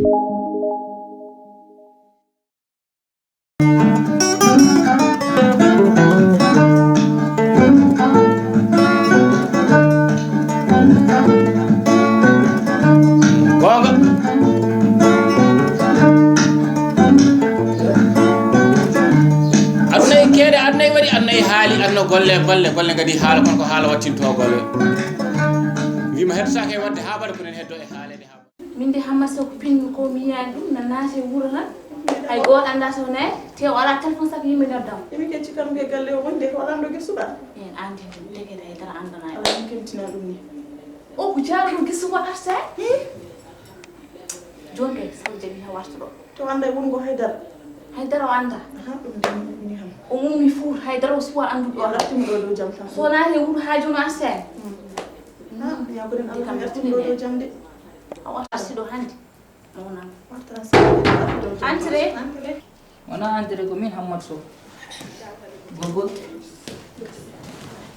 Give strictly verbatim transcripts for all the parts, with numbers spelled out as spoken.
Goonga. Aduna e keede, aduna e waɗi, aduna e haali, aduna golle, golle, golle ngadi haala, kono ko haala wattintoo golle. Wiima heddotaake e waɗde haa waɗa, ko nen heddoo e haaleede haa. Min de Hammat Sow ko pinmi ko mi yiyaani ɗum, na naati e wuro tan. Hay gooto anndaa so nayi, te o alaa téléphone sabu yimɓe noddam. Emi kecci kam ɓe galle o wonde ko alaa ɗo gir suɓa. En anndi ɗum, tegede hay dara anndanaa. Alaa min kemtina ɗum ni. O ko jaaɗo ɗo gir suɓa arta. Jooni kay, sabu jaɓi ha warta ɗo. To annda e wuro ngo hay dara. Hay dara o anndaa. Aha, ɗum de mi ɗum ni kam. O ummi Fuuta, hay dara o suwa anndude o. Arti mo ɗo dow jam tan. So naati e wuro haa jooni arta. Hmm. Na, ya ko den Allah arti mo ɗo dow jam de. A o arti ɗo hannde. Entrée. Entrée. Wona entrée, ko min Hammat Sow. Gorgol.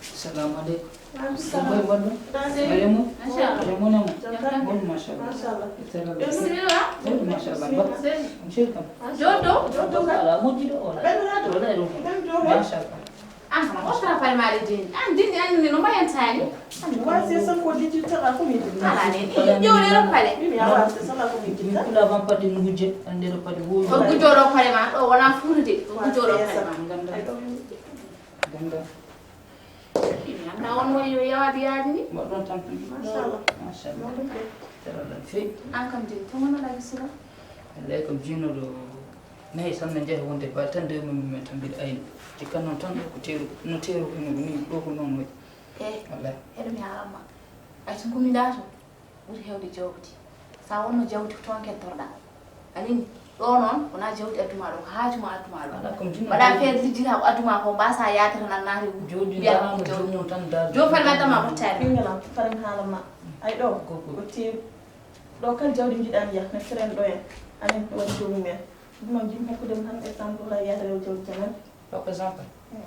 Salamu aleykum. Waaleykum salam. Ko mbaɗɗon? Machallah. Machallah. Machallah. Machallah. Machallah. Ba. Bismillah. Machallah. Ba. Bismillah. Monsieur kam. Joɗɗo. Joɗɗo ka. Ala moƴƴi ɗo, wala. Ɓen wala ɗo. Wala ɗo. Ɓen ɗo. Machallah. An kama, o tara pale maɗa dini. An dini, an ni no mbayan tani. Wa se san ko diji tara ko mi dini. Ala ne, ni jole ro pale. Mi ya wa se san ko mi dini. Mi kula ban pati nguje, an dero pati wo. O gujo ro pale ma, ɗo wona furude. O gujo ro pale ma. Ganda. Ganda. Mi anda on wo yo yawa di yadi ni. Mo ɗon tan. Machallah. Machallah. Tara lan fe. An kam dini, to wona la gisira. Lay kam jino ɗo. Nayi tan no njehi wonde ba tan nde mum men tan mbiɗa ayni. Cikkan noon tan ɗo ko teeru, no teeru ko no ni, ɗo ko noon wayi. Eh, wallahi. Heɗo mi haalamma. Ay tun ko mi ndaato, ɓuri heewde jawdi. Sa wonno jawdi ko toon kettorɗa. Anini, ɗo noon, wona jawdi adduma ɗo, ko haaju ma adduma ɗo. Ala, ko mi jinno mbaɗa jawdi. Feere lijjita ko adduma ko, mbasa yaade tan naati jawdi mbiya ɗo ko jawdi. Jawdi noon tan daal. Jawdi fal ma tama ko taari. Ɓinngel am, faren haalamma. Ay ɗo, ko, ko. Ko teeru. Ɗo kala jawdi njiɗaani yah, mi feren ɗo en. Amin, mi waɗi joomum en. Ɗum noon, jiɗmi hokkude mo tan exemple, wala yahata rewa jawdi jananɓe. Hokka exemple. Eh.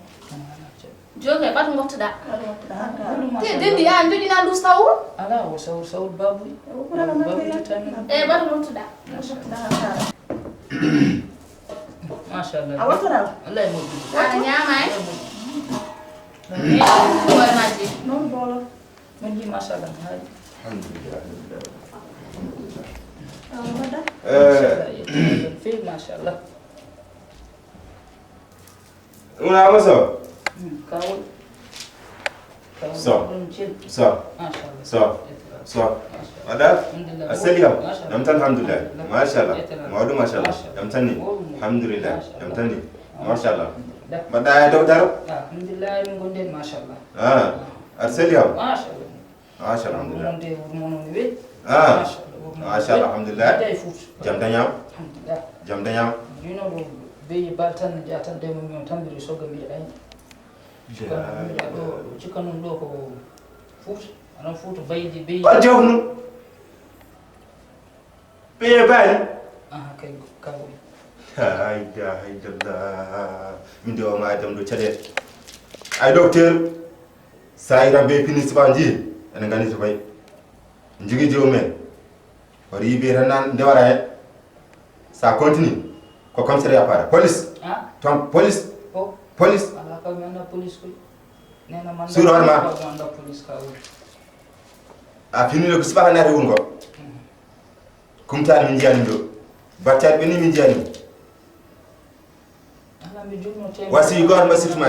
Jogi, ɓatu ngottuɗa. Ɓatu ngottuɗa, haka. Te, dendi, a jogi na ndu sawru? Ala, o sawru, sawru babu. O ɓura na babu nande. Tan. Eh, ɓatu ngottuɗa. Ɓatu ngottuɗa, haka. Machallah. A wattora? Wallahi, moƴƴi. A ñaama, eh? Wallahi, moƴƴi. Eh, ko wona je? Noon boolo. Moƴƴi, machallah, no haaɗi. Alhamdulillah, alhamdulillah. Alhamdulillah. Awa, mbaɗa? Eh. Machallah, yettira feewi, machallah. Wona mo so? Hmm, kawol. Kawol. So. Ɗum cel. So. Machallah. So. Yettira. So. Machallah. Mbaɗa? Alhamdulillah. A seli kam? Machallah. Jam tan, alhamdulillah. Alhamdulillah. Machallah. Yettira. Mawɗum, machallah. Machallah. Jam tan ni? Mawɗum. Alhamdulillah. Machallah. Mbaɗɗa e docteur? Alhamdulillah, min ngonden, machallah. Ah, aɗa seli kam? Machallah. Machallah, alhamdulillah. Wuro mon de, wuro mon no weeɗi. Ah, machallah, wuro mon no weeɗi. Machallah, alhamdulillah. Mbaɗɗa e Fuuta. Jam dañaama? Alhamdulillah. Jam dañaama? Jino ɗo beyi bal tan, jaa tan de mum, on tan mbiɗo sogga mbiɗo ayna. Jaa. Cikkan ɗum ɗo, cikkan ɗum ɗo ko Fuuta. Aɗa Fuuta baydi beyi. Ko jawnu? Peye baali. Aha, kay, kanko. La ilaha illallah. Min de o ma adam ɗo caɗeele. Ay docteur, sa iran be fini sifa nji, ene ngandi to bay. Njugi jomumen. Wari yiɓe tan nan nde wara hen. Sa continue, ko commissariat paɗa. Police. Ah? Ton police. Oh. Police. Ala ka mi anda police koy. Nena man. Suura hoore ma. Ko mi anda police ka woni. A fini ko sifa naati wuro ngo. Mhm. Kumtaani min njiyaani ɗo. Battaade ɓe ni min njiyaani. Ala mi jumno te. Wasi goto ma sirtu ma.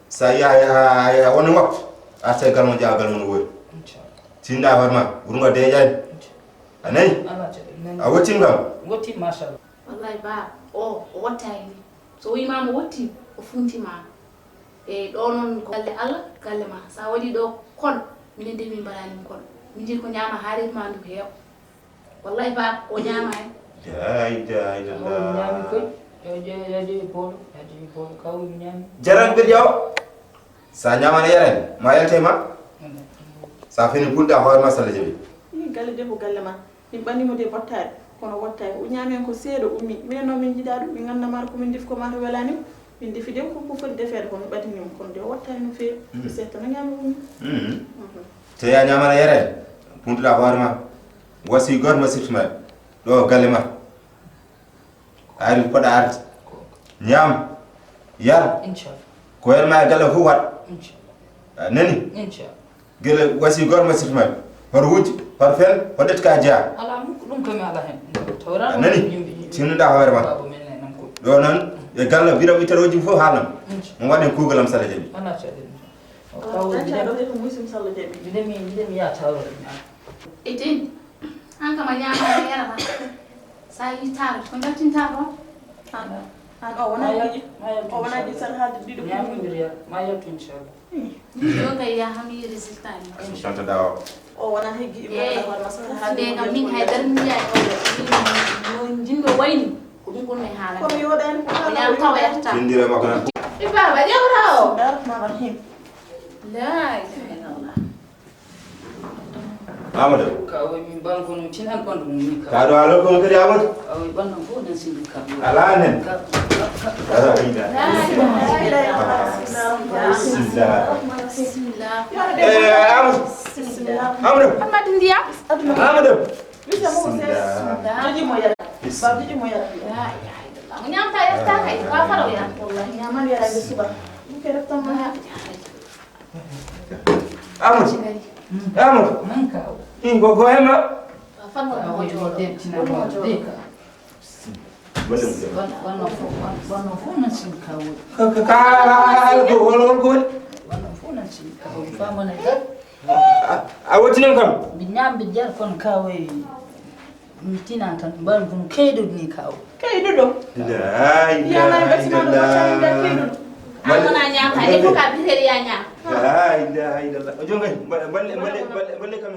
Sa ya, ya, ya, wona waktu. Arta e galmo jaa galmo no woori. Inchallah. Tinda hoore ma, wuro ngo deeƴaani. Inchallah. A nayi? Ala te, nani. A wottima kam? Wotti, machallah. Wallahi ba, o, o wottaani ni. So wiima mo wotti, o funti ma. E ɗo noon ko galle Allah, galle ma. Sa waɗi ɗo koɗo, minen de min mbaɗani ɗum koɗo. Min jiɗi ko ñaama haa reedu ma ndu heewa. Wallahi ba, o ñaama hen. La ilaha illallah. O ñaami koy. Yo, yo, yo, yo, bolo, yo, yo, bolo, kaw mi ñaami. Jaran ɓe jaw. Sa ñaamana yaran, ma yalte ma. Sa fini punta hoore ma salla jabi. Ni galle de ko galle ma. Min ɓannimo de bottaari, kono wottaay. O ñaami en ko seeɗa, ummi. Minen noon min njiɗaa ɗum, min nganndaa mata ko min ndefi ko mata welaani mo. Min ndefi de ko, ko foti defeede ko, min ɓadini mo, kono de o wottaay no feewi. Mm. Seeɗa tan o ñaami, ummi. Mm. Mhm. Te ya ñaamana yaraani, puntuɗaa hoore ma. Wasi goto ma sirtu ma. Ɗo galle ma. A ari ko poɗɗa arde. Ñaam, yar. Inchallah. Ko welma e galle fof waɗ. Inchallah. A nani? Inchallah. Gila wasi goto mo sirtu maɓɓe. Hoto wujju, hoto fel, hoto ƴettu ka jeya. Ala mukk, ɗum kam mi ala hen. Tawra a nani? Yimɓe, yimɓe. Tinnuɗa hoore ma. Baaba men en am ko. Ɗo noon, e galle biro ɓittata wujju fof haalam. Inchallah. Mo waɗen kuugal am Sala Jabi. Ala caɗeele. Taw mbiɗen, mbiɗen mi, mbiɗen mi yaha tawro ɗum. Eten, an kam a ñaamaani a yarataa. So a yii taarude, ko njaltintaa ko? An, an o wonaa, ma yaltu, ma yaltu, o wonaa inchallah. Ɗi sara haalde ɗiɗo. Ñaamondiri yar, ma yaltu inchallah. Min ɗo kay yaha mi résultat ni. Santa dawa. O wonaa heggi. Eh, hoore ma sara haalde. Min kam min haydara mi yaay. No njiɗɗo wayni, ko ɗum gonmi haala. Kono yo ɗen ko o ñaam tawa yahta. Tindire makko nan. E baaba ƴewra o. Bismillahir rahmanir rahim. La ilaha illallah. Amadou. Ka o min ɓanko no tin an ɓandu mum ni ka. Ka ɗo alo ko kadi Amadou. Ka o ɓandu ko nan sindi ka. Ala nen. Ka, ka, ka, ka. Ala ida. La ilaha illallah. Bismillah. Bismillah. Eh, Amadou. Bismillah. Amadou. Amadou Ndiaye. Amadou. Bismillah. Joji mo yar. Ba joji mo yar. La ilaha illallah. Mo ñaamta yafta kay. Ka faro ya. Wallahi ñamal yara de suba. Ɗum kay ref tan mo. Amadou. Amadou. Min kaw. In ko ko hema. Fan mo jooɗo. Tina mo de ka. Wonno fof, wonno fof nan sin kaw. Ka, ka, ka, ko hol, hol ko woni? Wonno fof nan sin kaw. Famana gar. A, a wottinam kam? Mbi ñaam, mbi jar, kono kaw e mi tina tan, mbaɗa ɗum keyɗuɗo ni kaw. Keyɗuɗo? La ilaha illallah. Keyɗuɗo. An wona ñaamta, ni fof ka bitel ya ñaam. La ilaha illallah. O jongay, mbaɗa, mbaɗa, mbaɗa, mbaɗa, mbaɗa kam.